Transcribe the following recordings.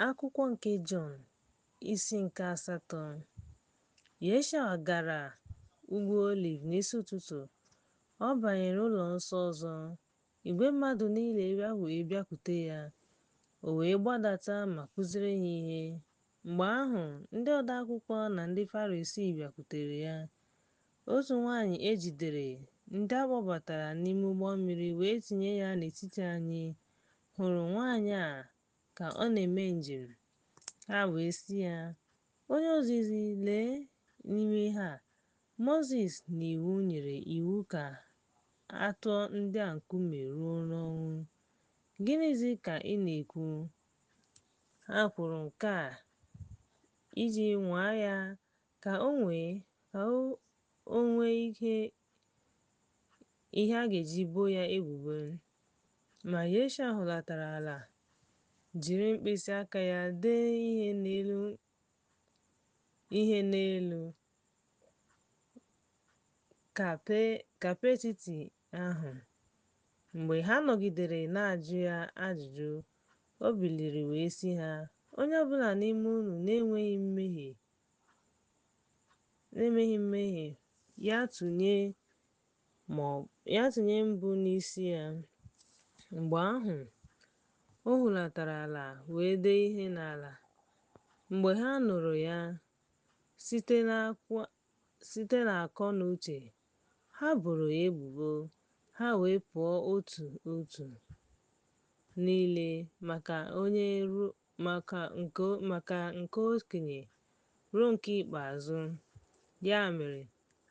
Akwụkwọ nke Jọn, isi nke 8. Yeshua gara Ugwu Oliv n'isi ụtụtụ. Ọ banyere ụlọ nsọ ọzọ, igwe mmadụ niile wee bịakwute ya. O wee gbadata ma kụziere ha ihe. Mgbe ahụ, ndị odeakwụkwọ na ndị Farisii bịakwutere ya. Otu nwanyị e jidere, ndị a kpọbatara n'ime ụgbọ mmiri wee tinye ya n'etiti anyị, hụrụ nwanyị a ka ọ na-eme njem. Ha wee sị ya, Onye ozizi, lee n'ime ihe a, Mozis n'iwu nyere iwu ka a tụọ ndị a nkume ruo n'ọnwụ. Gịnịzi ka ị na-ekwu? Ha kwuru nke a iji nwaa ya ka o nwee ihe a ga-eji bo ya ebubo. Ma Yeshua hulatara ala, jiri mkpịsị aka ya dee ihe n'elu kapeetị ahụ. Mgbe ha nọgidere na-ajụ ya ajụjụ, o biliri wee sị ha, Onye ọbụla n'ime unu na-emeghị mmehie, ya tụnye mbụ n'isi ya. Mgbe ahụ, o hulatara ala wee dee ihe n'ala. Mgbe ha nụrụ ya, site n'akọ na uche, ha boro ya ebubo, ha wee pụọ otu otu niile, maka nke okenye ruo nke ikpeazụ. Ya mere,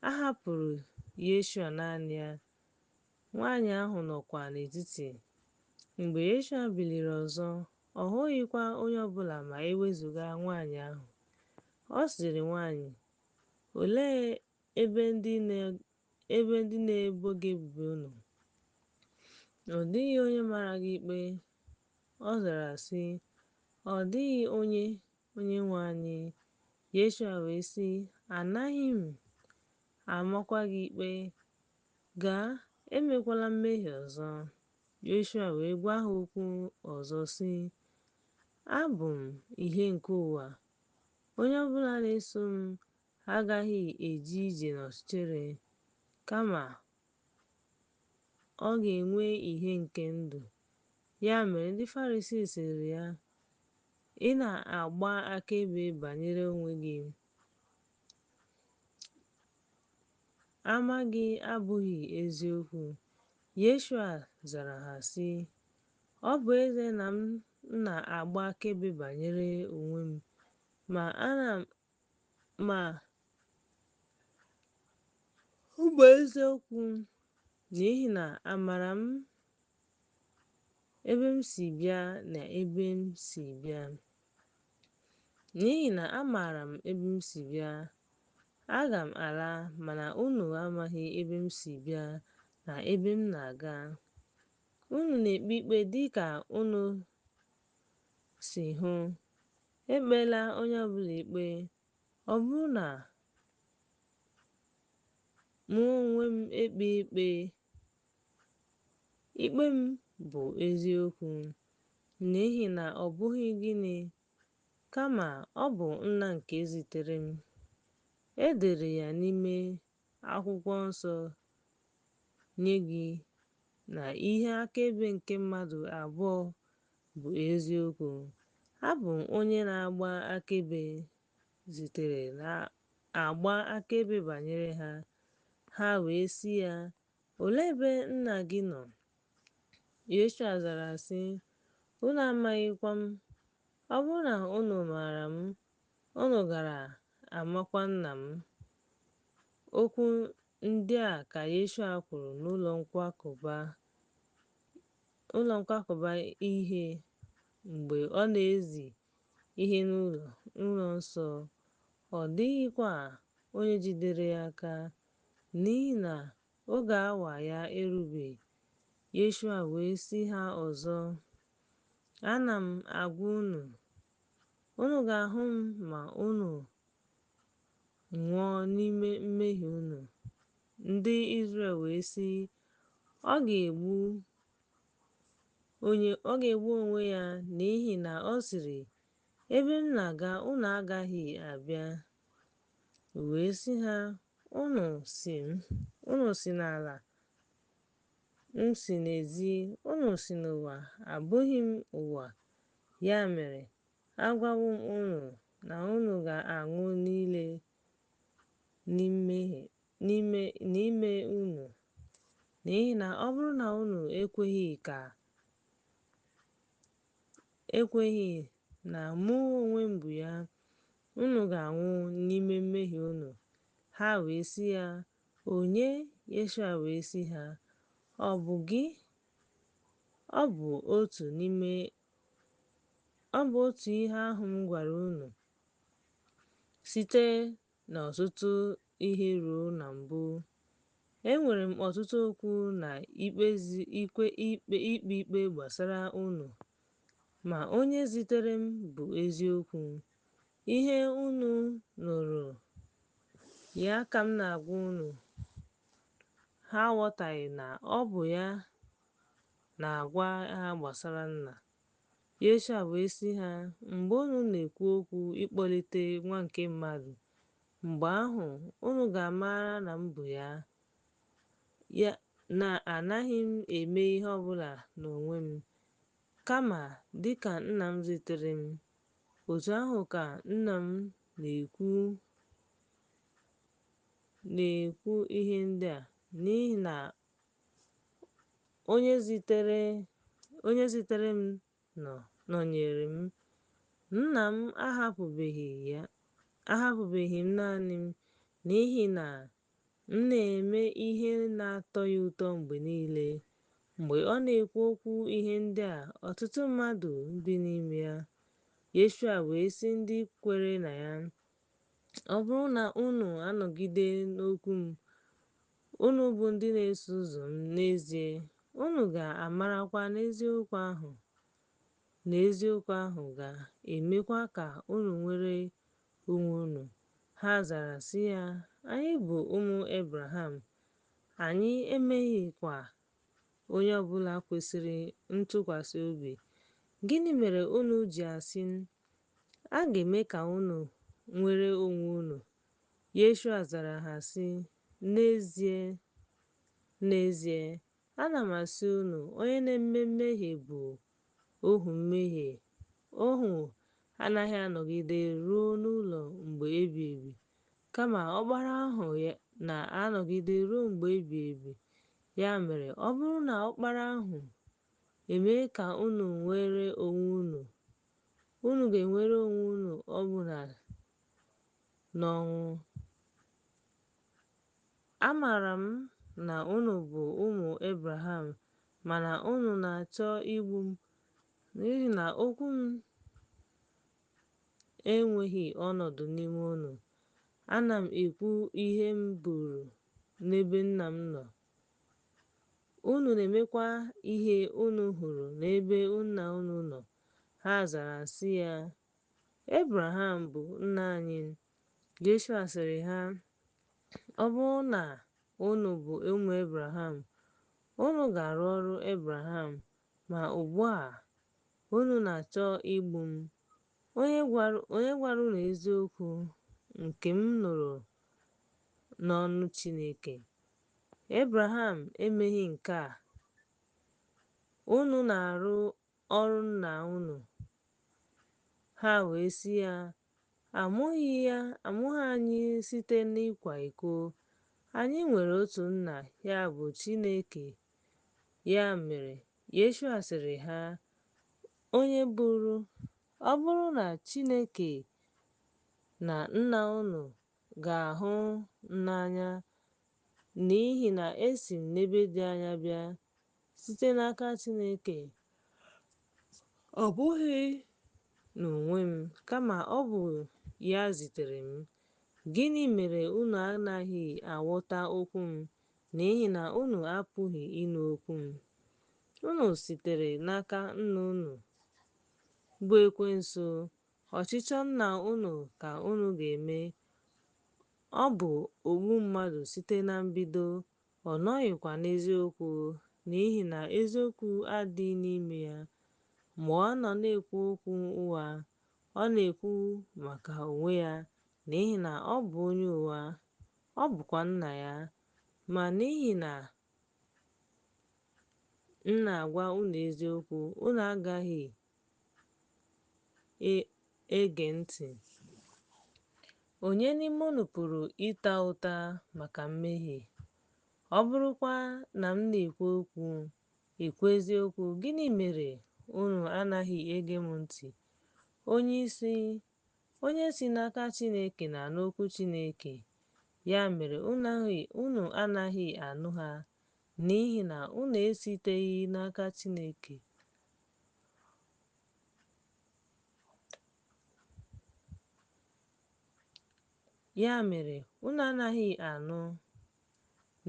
a hapụrụ Yeshua naanị ya, nwanyị ahụ nọkwa n'etiti. Mgbe Yeshua biliri ọzọ, ọ hụghịkwa onye ọbụla ma e wezụga nwanyị ahụ. Ọ sịrị nwanyị, Olee ebe ndị na-ebo gị ebubo nọ? Ọ dịghị onye mara gị ikpe? Ọ zara sị, Ọ dịghị onye, Onyenwe anyị. Yeshua wee sị, Anaghị m amakwa gị ikpe. Gaa, emekwala mmehie ọzọ. Yeshua wee gwa ha okwu ọzọ sị, Abụ m ìhè nke ụwa. Onye ọbụla na-eso m agaghị eje ije n'ọchịchịrị, kama ọ ga-enwe ìhè nke ndụ. Ya mere ndị Farisii sịrị ya, Ị na-agba akaebe banyere onwe gị, ama gị abụghị eziokwu. Yeshua zara ha sị, Ọ bụ ezie na m na-agba akaebe banyere onwe m, ma ọ bụ eziokwu, n'ihi na amaara m ebe m si bịa na ebe m si bịa. N'ihi na amaara m ebe m si bịa, aga m ala, mana unu amaghị ebe m si bịa na ebe m na-aga. Unu na-ekpe ikpe dị ka unu si hụ. Ekpela onye ọbụla ikpe. Ọ bụrụ na mụ onwe m ekpe ikpe, ikpe m bụ eziokwu, n'ihi na ọ bụghị gịnị, kama ọ bụ Nna nke zitere m. E dere ya n'ime akwụkwọ nsọ nye gị na ihe akaebe nke mmadụ abụọ bụ eziokwu. Abụ m onye na-agba akaebe zitere na-agba akaebe banyere ha. Ha wee sị ya, Olee ebe nna gị nọ? Yeshua zara sị, Unu amaghịkwa m. Ọ bụrụ na unu maara m, unu gaara amakwa nna m. Okwu ndị a ka Yeshua kwuru n'ụlọ nkwakọba ihe mgbe ọ na-ezi ihe n'ụlọ nsọ. Ọ dịghịkwa onye jidere ya aka, n'ihi na oge awa ya erubeghị. Yeshua wee sị ha ọzọ, Ana m agwa unu, unu ga-ahụ m ma unu nwụọ n'ime mmehie unu. Ndị Izrel wee sị, Ọ ga-egbu onwe ya n'ihi na ọ sịrị, Ebe m na-aga unu agaghị abịa. O wee sị ha, Unu si n'ala, m si n'ezi, unu si n'ụwa, abụghị m ụwa. Ya mere, agwawo m unu na unu ga-anwụ niile n'ime unu, n'ihi na ọ bụrụ na unu ekweghị na mụ onwe m bụ ya, unu ga-anwụ n'ime mmehie unu. Ha wee sị ya, Onye? Yeshua wee sị ha, Ọ bụ gị? Ọ bụ otu ihe ahụ m gwara unu site n'ọtụtụ ihe ruo na mbụ. Enwere m ọtụtụ okwu na ikpe ikpe gbasara unu, ma onye zitere m bụ eziokwu. Ihe unu nụrụ ya ka m na-agwa unu. Ha aghọtaghị na ọ bụ ya na-agwa ha gbasara Nna. Yeshua wee sị ha, Mgbe unu na-ekwu okwu ịkpọlite Nwa nke Mmadụ, mgbe ahụ unu ga-amara na m bụ ya, na anaghị m eme ihe ọbụla n'onwe m, kama dịka Nna m zitere m, otu ahụ ka Nna m na-ekwu ihe ndị a, n'ihi na onye zitere m nọnyere m. Nna m ahapụbeghị m naanị m, n'ihi na m na-eme ihe na-atọ ya ụtọ mgbe niile. Mgbe ọ na-ekwu okwu ihe ndị a, ọtụtụ mmadụ bi n'ime ya. Yeshua wee sị ndị kwere na ya, Ọ bụrụ na unu anọgide n'okwu m, unu bụ ndị na-eso ụzọ m n'ezie, unu ga-amarakwa n'eziokwu ahụ, na eziokwu ahụ ga-emekwa ka unu nwere onwe unu. Ha zara sị ya, Anyị bụ ụmụ Ebraham, anyị emeghịkwa onye ọbụla kwesịrị ntụkwasị obi. Gịnị mere unu ji asị, A ga-eme ka unu nwere onwe unu? Yeshua zara ha sị, N'ezie, n'ezie, ana m asị unu, onye na-eme mmehie bụ ohu mmehie. Ohu anaghị anọgide ruo n'ụlọ mgbe ebighị ebi, kama ọkpara ahụ na-anọgide ruo mgbe ebighị ebi. Ya mere, ọ bụrụ na ọkpara ahụ emee ka unu nwere onwe unu, unu ga-enwere onwe unu ọbụna n'ọnwụ. Amaara m na unu bụ ụmụ Ebraham, mana unu na-achọ igbu m, n'ihi na okwu m enweghị ọnọdụ n'ime unu. Ana m ekwu ihe m buru n'ebe Nna m nọ. Unu na-emekwa ihe unu hụrụ n'ebe nna unu nọ. Ha zara sị ya, Ebraham bụ nna anyị. Yeshua sịrị ha, Ọ bụrụ na unu bụ ụmụ Ebraham, unu ga-arụ ọrụ Ebraham, ma ugbu a unu na-achọ igbu m, onye gwara unu eziokwu nke m nụrụ n'ọnụ Chineke. Ebraham emeghị nke a. Unu na-arụ ọrụ nna unu. Ha wee sị ya, Amụghị anyị site n'ịkwa iko. Anyị nwere otu nna, ya bụ Chineke. Ya mere, Yeshua sịrị ha, Ọ bụrụ na Chineke na nna unu ga-ahụ m n'anya, n'ihi na esi m n'ebe dị anya bịa, site n'aka Chineke, ọ bụghị n'onwe m, kama ọ bụ ya zitere m. Gịnị mere unu anaghị aghọta okwu m? N'ihi na unu apụghị ịnụ okwu m. Unu sitere n'aka nna unu, bụ Ekwensu, ọchịchọ nna unu ka unu ga-eme. Ọ bụ ogbu mmadụ site na mbido, ọ nọghịkwa n'eziokwu, n'ihi na eziokwu adịghị n'ime ya. Mgbe ọ nọ na-ekwu okwu ụgha, Ọ na-ekwu maka onwe ya, n'ihi na ọ bụ onye ụgha, ọ bụkwa nna ya. Ma n'ihi na m na-agwa unu eziokwu, unu agaghị ege ntị. Onye n'ime unu pụrụ ịta ụta maka mmehie? Ọ bụrụkwa na m na-ekwu eziokwu, gịnị mere unu anaghị ege m ntị? Onye si n'aka Chineke na-anụ okwu Chineke. Ya mere unu anaghị anụ ha, n'ihi na unu esiteghị n'aka Chineke. Ya mere unu anaghị anụ,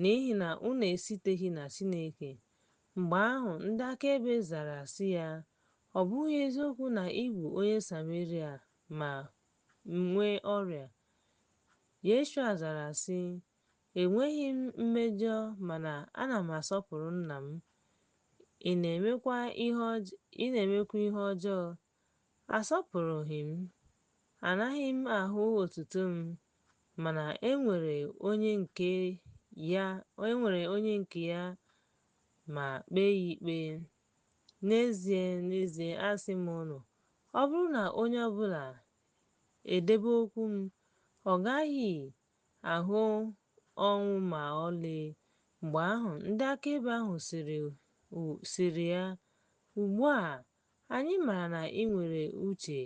n'ihi na unu esiteghị na Chineke. Mgbe ahụ ndị akaebe zara sị ya, Ọ bụghị eziokwu na ị bụ onye Sameria ma nwee ọrịa? Yeshua zara sị, Enweghị m mmejọ, mana ana m asọpụrụ nna m. Ị na-emekwa ihe ọjọọ. Asọpụrụghị m, anaghị m ahụ otuto m, mana e nwere onye nke ya ma kpee ya ikpe. N'ezie, n'ezie, asị m unu, ọ bụrụ na onye ọbụla edebe okwu m, ọ gaghị ahụ ọnwụ ma ọlị. Mgbe ahụ ndị akaebe ahụ sịrị ya, Ugbu a, anyị maara na ị nwere uche.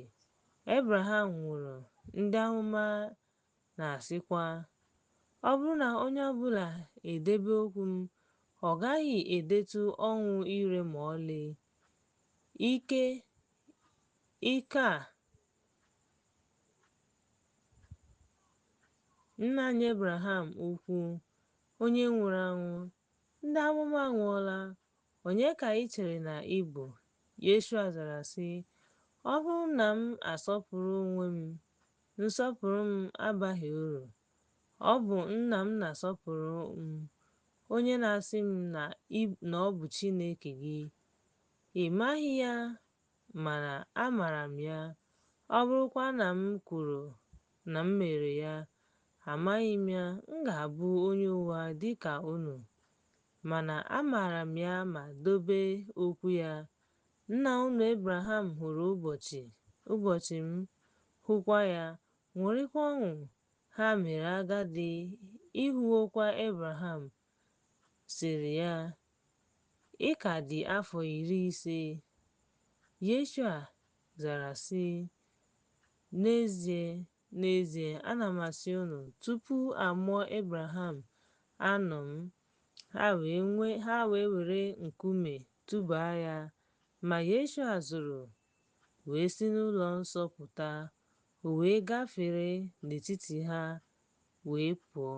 Ebraham nwụrụ, ndị amụma na-asịkwa, Ọ bụrụ na onye ọbụla edebe okwu m, ọ gaghị edetụ ọnwụ ire ma ọlị. Ike a nna anyị Ebraham ukwu, onye nwụrụ anwụ, ndị amụma anwụọla, onye ka ị chere na ị bụ? Yeshua zara sị, Ọ bụrụ na m asọpụrụ onwe m, nsọpụrụ m abaghị uru. Ọ bụ nna m na-asọpụrụ m, onye na-asị m na ọ bụ Chineke gị. Ị maghị ya, mana amaara m ya. Ọ bụrụkwa na m kwuru na m mere ya, amaghị m ya, m ga-abụ onye ụgha dị ka unu. Mana amaara m ya ma dobe okwu ya. Nna unu Ebraham hụrụ ụbọchị m, hụkwa ya, ṅụrịkwa ọṅụ. Ha mere agadi, ị hụwokwa Ebraham, sịrị ya, Ị ka dị afọ 50. Yeshua zara sị, N'ezie, n'ezie, ana m asị unu, tupu a mụọ Ebraham, anọ m. Ha wee were nkume tụba ya, ma Yeshua zoro wee si n'ụlọ nsọ pụta. O wee gafere n'etiti ha wee pụọ.